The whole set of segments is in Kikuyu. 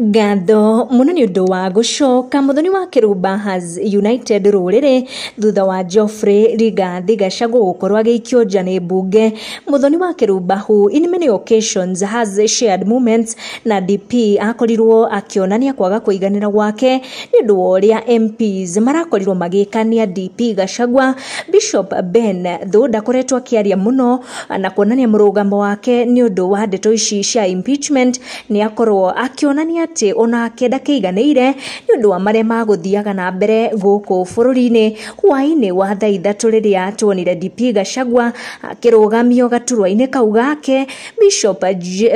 Ngatho muno nĩ ũndũ wa gũcoka. Muthoni wa Kĩrumba has united rũrĩrĩ thutha wa Geoffrey Rigathi Gachagua gũkorwo agĩikio nja nĩ mbunge. Muthoni wa Kĩrumba, who in many occasions has shared moments na DP, akorirwo akĩonania kwaga kũiganĩra gwake nĩ ũndũ wa ũrĩa MPs marakorirwo magĩkania DP Gachagua. Bishop Ben though ndakoretwo akĩaria mũno na kuonania mũrũgamo wake nĩ ũndũ wa ndeto ici cia impeachment, nĩ akorwo akĩonania atĩ onake ndakĩiganĩire nĩ ũndũ wa marĩa magũthiaga na mbere gũkũ bũrũri-inĩ. Hwaĩ-inĩ wa thaa 3 rĩrĩa tuonire DP Gachagua akĩrũgamio gaturwa-inĩ kau gake, Bishop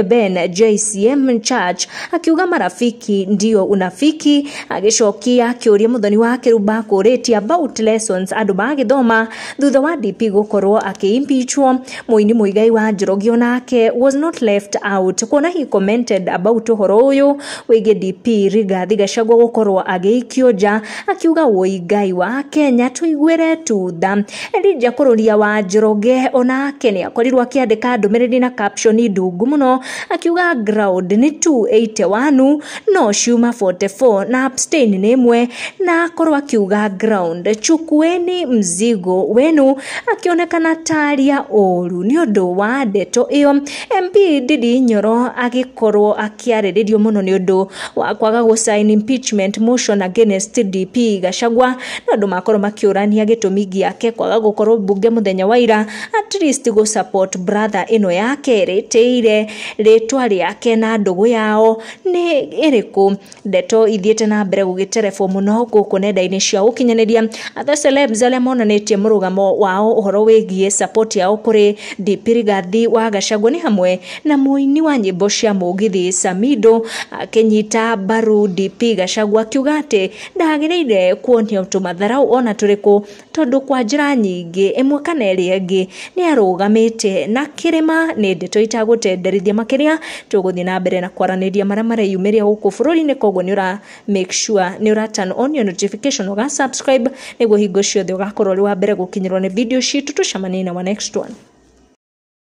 Ben JCM Church akiuga marafiki ndio unafiki, agĩcokia akĩũria Muthoni wa Kĩrumba kũrĩtie about lessons andũ magĩthoma thutha wa DP gũkorwo akĩ-impeachwo. Mũini Muigai wa Njoroge onake was not left out, kuona he commented about ũhoro ũyũ wĩgiĩ DP Rigathi Gachagua gũkorwo agĩikio nja, akiuga woi Ngai wa Kenya tũiguĩre tutha. Elijah Kũrũria wa Njoroge onake nĩ akorirwo akĩandĩka ndũmĩrĩri na caption ndungu mũno, akiuga ground nĩ 281 no ciuma 44 na abstain nĩ ĩmwe, na akorwo akiuga ground chukueni mzigo wenu, akĩonekana taria ũru nĩ ũndũ wa ndeto ĩyo. MP Ndindi Nyoro agĩkorwo akĩarĩrĩrio mũno nĩ ũndũ wa kwaga gũ sign impeachment motion against DP Gachagua, na andũ makorwo makĩũrania gĩtũmi gĩake kwaga gũkorwo mbunge mũthenya wa ira, at least gũ support brother ĩno yake rĩtĩire rĩtwa rĩake na ndũgũ yao nĩ ĩrĩkũ. Ndeto ithiĩte na mbere gũgĩterebwo mũno gũkũ nenda-inĩ cia ũkinyanĩria. Other celebs arĩa monanĩtie mũrũgamo wao ũhoro wĩgiĩ support yao kũrĩ DP Rigathi wa Gachagua nĩ hamwe na mũini wa nyĩmbo cia mũgithi Samido, akĩnyita mbaru DP Gachagua akiuga atĩ ndagĩrĩire kuonio tũmatharau ona tũrĩkũ, tondũ kwa njĩra nyingĩ ĩmwe kana ĩrĩa ĩngĩ nĩ arũgamĩte na kĩrĩma. Nĩ ndeto itagũtenderithia makĩria, tũgũthiĩ na mbere na kwaranĩria marĩa mareyumĩria gũkũ bũrũri-inĩ, koguo nĩ ũra make sure nĩ ũra turn on your notification, ũga subscribe nĩguo hingo ciothe ũgakorwo ũrĩ wa mbere gũkinyĩrwo nĩ video citũ. Tũcemanie na wa next one.